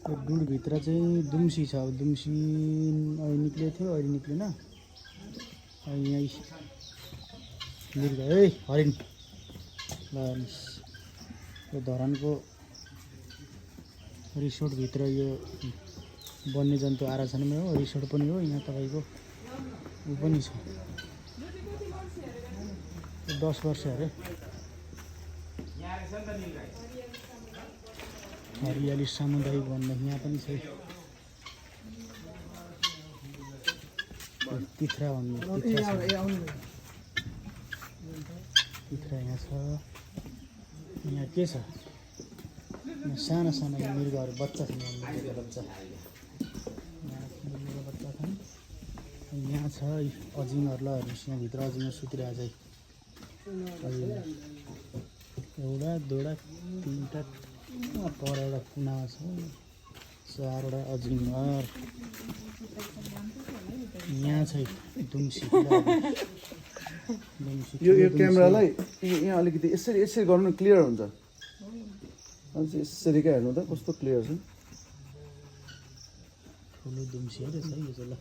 यो डुडभित्र चाहिँ दुम्सी छ। अब दुम्सी अहिले निक्लेको थियो, अहिले निक्लेन। अहिले यहीँ मृग है हरिण ल यो धरानको रिसोर्टभित्र यो वन्यजन्तु आराधनामै हो, रिसोर्ट पनि हो। यहाँ तपाईँको ऊ पनि छ, 10 वर्ष अरे। हरियाली सामुदायिक वन यहाँ पनि छ। तित्रा भन्नु, तित्रा यहाँ छ। यहाँ के छ, यहाँ साना साना मृगहरू बच्चा छन्। मृगको बच्चा छन्। यहाँ छ अजिङ्गर ल हेर्नुहोस्, यहाँभित्र अजिङ्गर सुतिरहेको छ। एउटा दुईवटा तिनवटा पर एउटा कुनामा छ, 4वटा अजिङ्गर। यहाँ छ दुम्सी। यो क्यामेरालाई यहाँ अलिकति यसरी यसरी गर्नु न, क्लियर हुन्छ। अझै यसरी क्या हेर्नु त कस्तो क्लियर छ। ठुलो दुम्सी रहेछ यो चाहिँ ल।